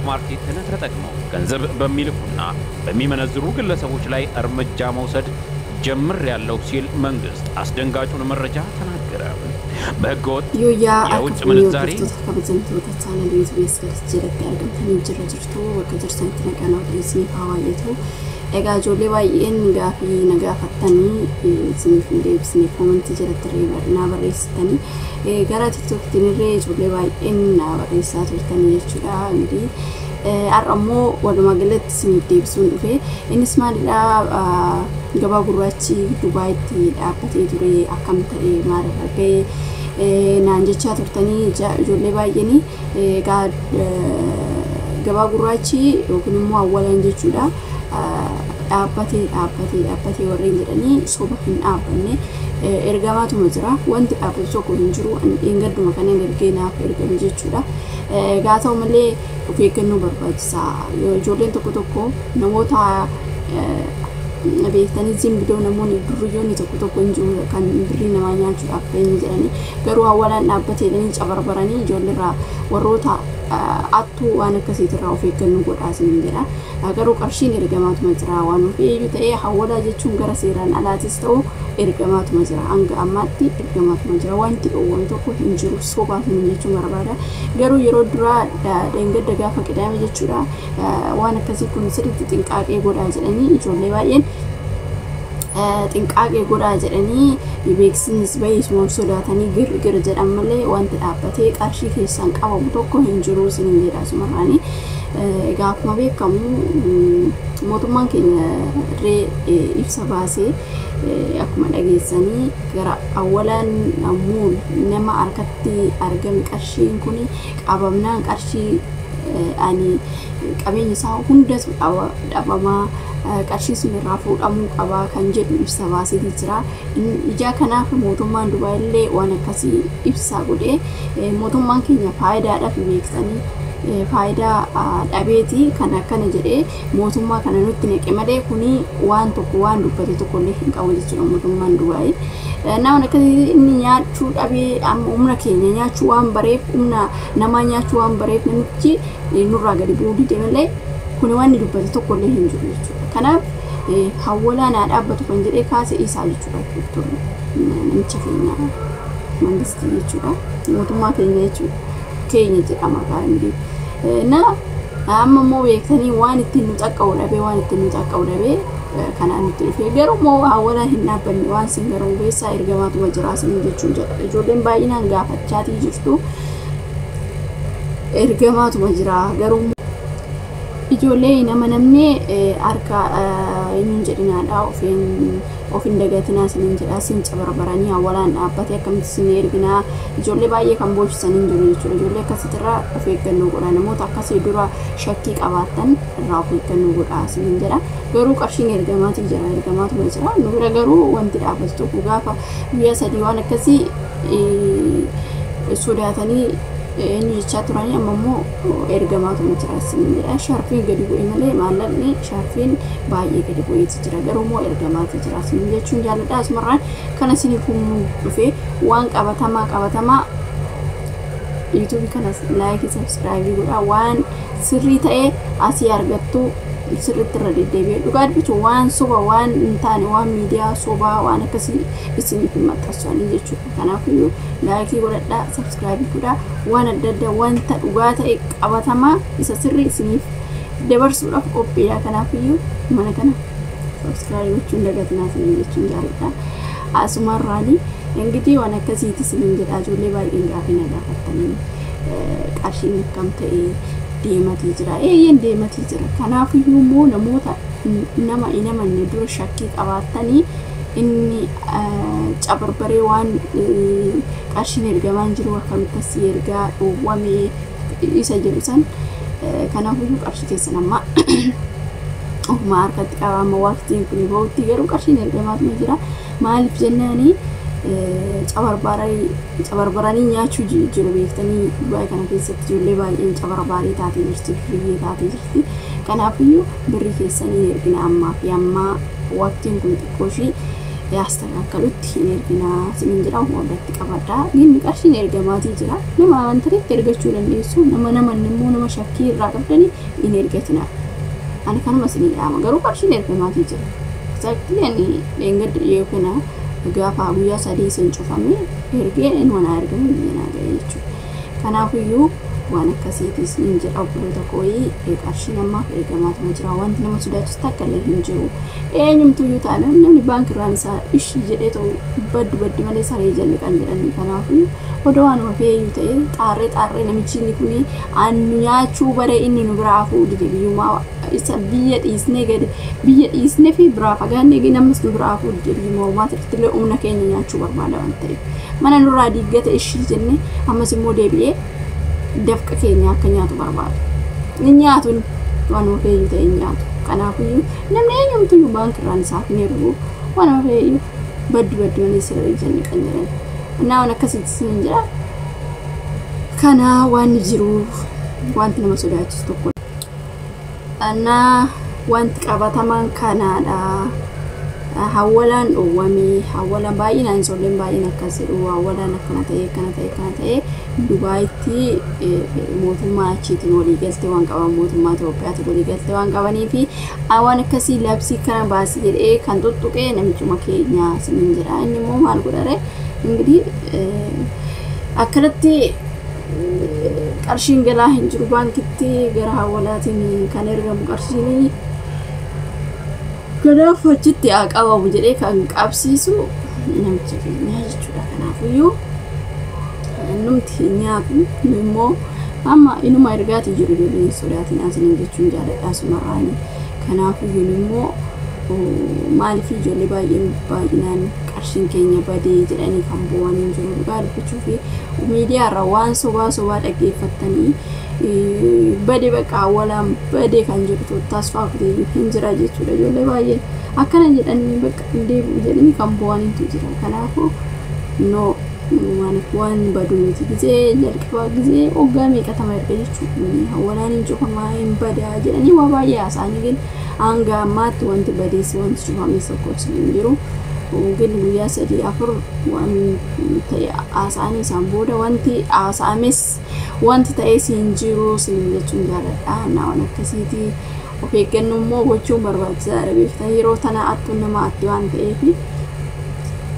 market ን ተጠቅመው ገንዘብ በሚልኩና በሚመነዝሩ ግለሰቦች ላይ እርምጃ መውሰድ ጀምሬያለሁ ሲል መንግስት አስደንጋጩን መረጃ ተናገረ። በህገወጥ Yooyyaa, akka የውጭ fuunee ምንዛሬ hordoftoota, kabajamtoota chaanalii YouTube Asgaris jalatti argamtanii jira jirtu, bakka jirtanitti nagaan Waaqayyo isiniif haa baay'atu. Egaa ijoollee baay'een gaafii na gaafattanii isiniif hin deebisne, koomentii jalatti illee naa barreessitanii, gara TikToktiin illee ijoollee baay'een naa barreessaa turtanii jechuudha. Ingirii har'a immoo walumaa galatti isiniif deebisuun dhufe. Innis maalidha? Gabaa gurraachi Dubaayitti dhaabbatee ture akkam ta'e, maalirra ga'e naan jechaa turtanii ijoollee baay'een. Egaa gabaa gurraachi yookiin immoo awwalan jechuudha. Dhaabbatee dhaabbatee dhaabbatee warreen jedhanii soba, hin dhaabbanne, ergamaatuma jira. Wanti dhaabbatu tokko hin jiru. Dheengadduma kanneen ergee naaf ergame jechuudha. Egaa ta'u malee of eeggannoo barbaachisaa. Ijoolleen tokko tokko namoota beektanii zimbidoo, namoonni duriyyoonni tokko tokko hin jiru kan birrii namaa nyaachuudhaaf eenyu jedhanii, garuu hawwalaan dhaabbatee jedhanii cabarbaranii ijoolleerraa warroota attuu waan akkasiitirraa of eeggannoo godhaa isiniin jedha. Garuu qarshiin ergamaatuma jira. Waan ofii iyyuu ta'ee hawwalaa jechuun gara seeraan alaatis ta'u ergamaatuma jira. Hanga ammaatti ergamaatuma jira. Wanti dhoowwame tokko hin jiru, sobaa isiniin jechuun barbaada. Garuu yeroo duraa dheengadda gaafa Qidaame jechuudha, waan akkasii kun sirriitti xinqaaqee godhaa jedhanii, ijoollee baay'een xinqaaqee godhaa jedhanii, beeksisnis bahee sodaatanii gir jedhan malee wanti dhaabbatee qarshii keessaan qabamu tokko hin jiru isiniin jedha asumarraanii. Egaa akkuma beekamu mootummaan keenya irree ibsa baasee, akkuma dhageessanii, gara awwalaan ammoo nama harkatti argame qarshiin kun qabamnaan qarshii ani qabeenya isaa hundatu dhabamaa, qarshii sun irraa fuudhamuu qabaa kan jedhu ibsa baaseeti jira. Ijaa kanaaf mootummaan Dubaay illee waan akkasii ibsa godhee, mootummaan keenya faayidaadhaaf beektanii faayidaa dhabeeti kan akkana jedhee mootummaa kana nutti naqe malee kuni waan tokko waan dubbate tokko illee hin qabu jechuudha mootummaan Dubaay. Namni akkasii inni nyaachuu dhabee amma humna keenya nyaachuu waan bareef, humna namaa nyaachuu waan bareef, namichi nurraa gadi bu'uu dide malee kuni waan inni dubbate tokko illee hin jiru jechuudha. Kanaaf hawwalaa naa dhaabbatu kan jedhee kaase isaa jechuudha. Namicha keenya mangistii jechuudha. Mootummaa keenya jechuudha. Keenya jedhama kaa'amee. Na amma immoo beektanii waan ittiin nu xaqqa'u dhabee, waan ittiin nu xaqqa'u dhabee kanaan nutti dhufee. Garuu immoo hawwalaa hin dhaabbanne, waan sin garuu beessaa ergamaatuma jira sin jechuun jedha. Ijoolleen baay'inaan gaafachaatii jirtu, ergamaatuma jira. Garuu ijoollee hin amanamne harka eenyuun jedhinaadha, ofiin of hin dagatinaa isiniin jedha. Sin cabarbaranii hawwalaan dhaabbate akkamitti isin erginaa, ijoollee baay'ee kan boochisanii hin jiru jechuudha. Ijoollee akkasitirraa of eeggannoo godha. Namoota akkasii dura shakkii qabaattan irraa of eeggannoo godha isiniin jedha. Garuu qarshiin ergamaatii jira, ergamaatuma jira. Nu bira garuu wanti dhaabbatu tokko gaafa guyyaa 3 waan akkasii sodaatanii eenyu jechaa turanii, amma immoo ergamaatuma jira isiniin jedha. Sharfiin gadi bu'e malee maallaqni sharfiin baay'ee gadi bu'eeti jira. Garuu immoo ergamaatu jira isiniin jechuun jaalladha. Asumarraan kana isiniif humnuu dhufe waan qabatamaa qabatamaa. YouTube kanas like, subscribe godhaa. Waan sirrii ta'e asii argattu, sirriitti irra deddeebi'ee dhugaa dubbatu, waan soba, waan hin taane, waan miidiyaa sobaa, waan akkasii isiniif hin maxxansanii jechuudha. Kanaafiyyuu like godhadhaa, subscribe godhaa. Waan adda addaa, wanta dhugaa ta'e qabatamaa isa sirrii isiniif dabarsuudhaaf qophiidha. Kanaafiyyuu mana kana subscribe gochuun dagatinaa isiniin jechuun jaalladha. Asumarraanii ingitii waan akkasiiti isiniin jedha. Ijoollee baay'een gaafii na gaafattanii, qarshiin akkam ta'e, deematii jira? Eeyyeen, deematii jira. Kanaafiyyuu immoo namoota nama hin amanne dura shakkii qabaattanii, inni cabarbaree waan qarshiin ergamaan jiru akkamitti asii ergaa dhoowwame isa jedhu san. Kanaafiyyuu qarshii keessan amma ofuma harkatti qaba amma waqtiin kun bahutti. Garuu qarshiin ergamaatuma jira. Maaliif jennaanii, cabarbaranii nyaachuu jiru beektanii. Dubaay kana keessatti ijoollee baay'een cabarbaarii taatee jirti, duriyyee taatee jirti. Kanaafiyyuu birrii keessanii ergina ammaa fi ammaa waqtiin kun xiqqoo ishii Yaastakaakkalutti hin erginaa isiniin jedha ofirratti qabadhaa. Inni qarshiin ergamaatii jira. Nama amantanitti ergachuu dandeessu. Nama naman immoo nama shakkii irraa qabdanii hin ergatinaa. Ani kanuma isinii dhaama garuu qarshiin ergamaatii jira. Exactly ani dheengadda dhiyoo kana gaafa guyyaa 3 isin cufame ergee inni naa ergamu biyya naa ga'e jechuudha. Kanaafiyyuu waan akkasiitis hin jedha obboloota kooyii qarshiin ammaaf ergamaatuma jira. Wanti nama sodaachisu takka illee hin jiru. Eenyumtuyyuu taanaan namni baankirraan isaa ishii jedhee ta'u baddu baddi malee saree jalli kan jedhani. Kanaafuu odoo waanuma feeyyuu ta'e xaarree xaarree namichi inni kuni annu nyaachuu bare inni nu biraa hafuu dide biyyumaa isa biyya dhiisnee gadi biyya dhiisnee fi biraa fagaannee gadi ammas nu biraa hafuu dide biyyuma ormaati irratti illee humna keenya nyaachuu barbaada waan ta'eef. Mana nurraa diiggate ishii jenne ammas immoo deebi'ee dafqa keenya akka nyaatu barbaada. Ni nyaatu waanuma feeyyuu ta'e hin nyaatu. Kanaafiyyuu namni eenyumtuyyuu baankirraan isaaf hin ergu waanuma feeyyuu baddu baddu malee sirrii jenne kan jedhan. Innaa waan akkasitti isin jira. Kana waan jiru wanti nama sodaachisu tokko. Innaa wanti qabatamaan kanaadha. Hawwalaan dhoowwame hawwalaan baay'inaan ijoolleen baay'een akkas jedhu hawwalaan akkana ta'e akkana ta'e akkana ta'e Dubaayitti mootummaa achiitiin walii galtee waan qaban mootummaa Itoophiyaatiin walii galtee waan qabanii fi waan akkasii labsii kana baasii jedhee kan tuttuqee namichuma keenya isiniin jedha. Inni immoo maal godhare ingidihi akkanatti qarshiin galaa hin jiru baankitti gara hawwalaatiin kan ergamu qarshiin kanaaf achitti haa qabamu jedhee kan qabsiisu namicha keenya jechuudha. Kanaafiyyuu numti hin nyaatu nu immoo amma inuma ergaatii jiru ijoolleen hin sodaatin asiniin jechuun jaaladha asumarraani. Kanaafiyyuu nu immoo maaliif ijoollee baay'een baay'inaan qarshiin keenya badee jedhanii kan bo'anii jiru dhugaa dubbachuu fi miidiyaa irraa waan sobaa sobaa dhaggeeffattanii bade baqa awwalaan bade kan jedhu tasfaa kutee hin jira jechuudha. Ijoollee baay'een akkana jedhanii bakka hin deebi'u jedhanii kan bo'aniitu jira. Kanaafuu no waan badu miti gizee jalqabaa gizee hoggaa meeqatama erga jechuudha. Awwalaan hin cufamaa hin badaa jedhanii waa baay'ee haasa'anii gin hanga ammaatti wanti badees wanti cufames tokko hin jiru. Gin guyyaa 3 4 waan ta'e haasa'anii isaan booda wanti haasa'ames wanti ta'es hin jiru isin jechuun jaaladha. Naa waan akkasiiti of eeggannoo immoo gochuun barbaachisaadha beektan yeroo tana attuun nama atti waan ta'eef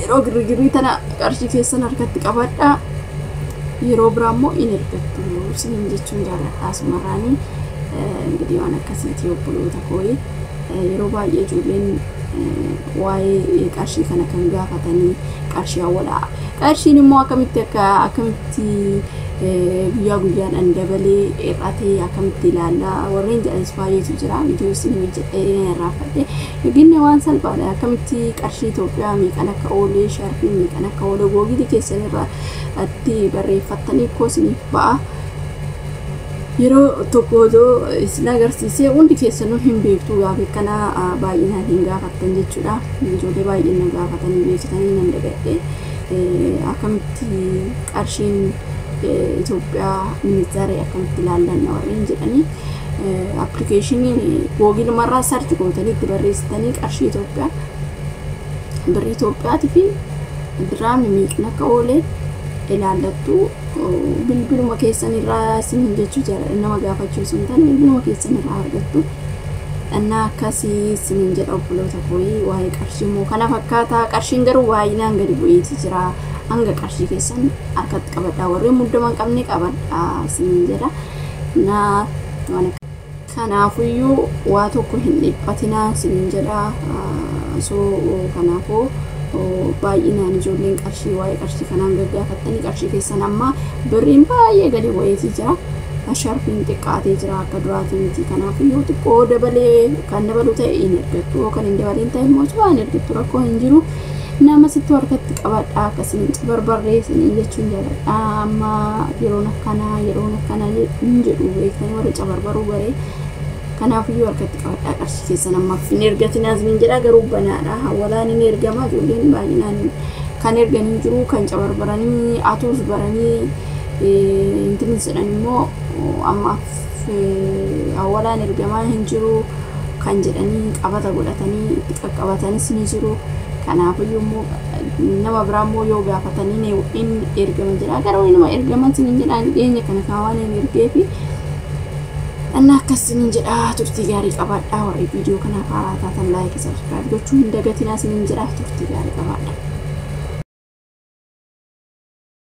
yeroo girgirrii tana qarshii keessan harkatti qabadhaa yeroo biraa immoo hin ergattu isin jechuun jaaladha. Asumarraanii ingidihi waan akkasiiti obboloota kooyi yeroo baay'ee ijoolleen waa'ee qarshii kana kan gaafatanii qarshii hawwalaa qarshiin immoo akkamitti akka akkamitti guyyaa guyyaadhaan dabalee hir'atee akkamitti ilaallaa warreen jedhanis baay'eetu jira. Viidiyoo isin hojjedhee irraafadhe ginne waan salphaadha akkamitti qarshii Itoophiyaa meeqan akka oolee sharfii meeqan akka oole googilii keessan irraa itti barreeffattanii koo isiniif ba'a. Yeroo tokko otoo isin agarsiisee hundi keessanuu hin beektu gaafa kana baay'inaan hin gaafattan jechuudha. Ijoollee baay'een na gaafatanii beektanii nan dagadhe akkamitti qarshiin Itoophiyaa ministeera akkamitti ilaallanna warreen jedhanii appilikeeshiniin googilumarraa sarchi gootanii itti barreessitanii qarshii Itoophiyaa birrii Itoophiyaatii fi diraamni meeqan akka oole ilaallattu bilbiluma keessan irraa isin jechuu jaalladha nama gaafachuu osoo hin taane bilbiluma keessan irraa argattu. Innaa akkasii isiniin jedha obboloota kooyi waa'ee qarshii immoo kana fakkaata qarshiin garuu baay'inaan gadi bu'eeti jira. Hanga qarshii keessan harkatti qabadhaa warreen muddama hin qabne qabadhaa isiniin jedha. Innaa waan kanaafuyyuu waa tokko hin dhiphatinaa isiniin jedha. So kanaafuu baay'inaan ijoolleen qarshii waa'ee qarshii kanaan gaggaafattanii qarshii keessan amma birriin baay'ee gadi bu'eeti jira. Sharfiin xiqqaatee jira akka duraatii miti. Kanaafuyyuu xiqqoo dabalee kan dabalu ta'e hin ergattu kan hin dabaleen ta'e immoo waan ergattu rakkoo hin jiru. Nama sitti harkatti qabadhaa akkasiin barbarree isiniin jechuun jaaladha. Amma yeroon akkanaa yeroon akkanaa hin jedhu beektanii warra cabarbaruu baree kanaafuyyuu harkatti qabadhaa qarshii keessan ammaaf hin ergatinaa isiniin jedha garuu banaadha. Hawwalaan hin ergama ijoolleen baay'inaan kan erganii jiru kan cabarbaranii atuus baranii intin jedhan immoo ammaaf hawwalaan ergamaa hin jiru kan jedhanii qabata godhatanii itti qaqqabatanis ni jiru. Kanaafiyyuu immoo nama biraa immoo yoo gaafatanii inni ergama jedha. Garuu inuma ergaman sinin jedhaan dhiyeenya kana kaawwan hin ergeefi. Anna akkas sinin jedha, turtii gaarii qabaadhaa. Warri viidiyoo kanaaf haaraa taatan like, subscribe gochuu hin dagatinaa sinin jedha, turtii gaarii qabaadhaa.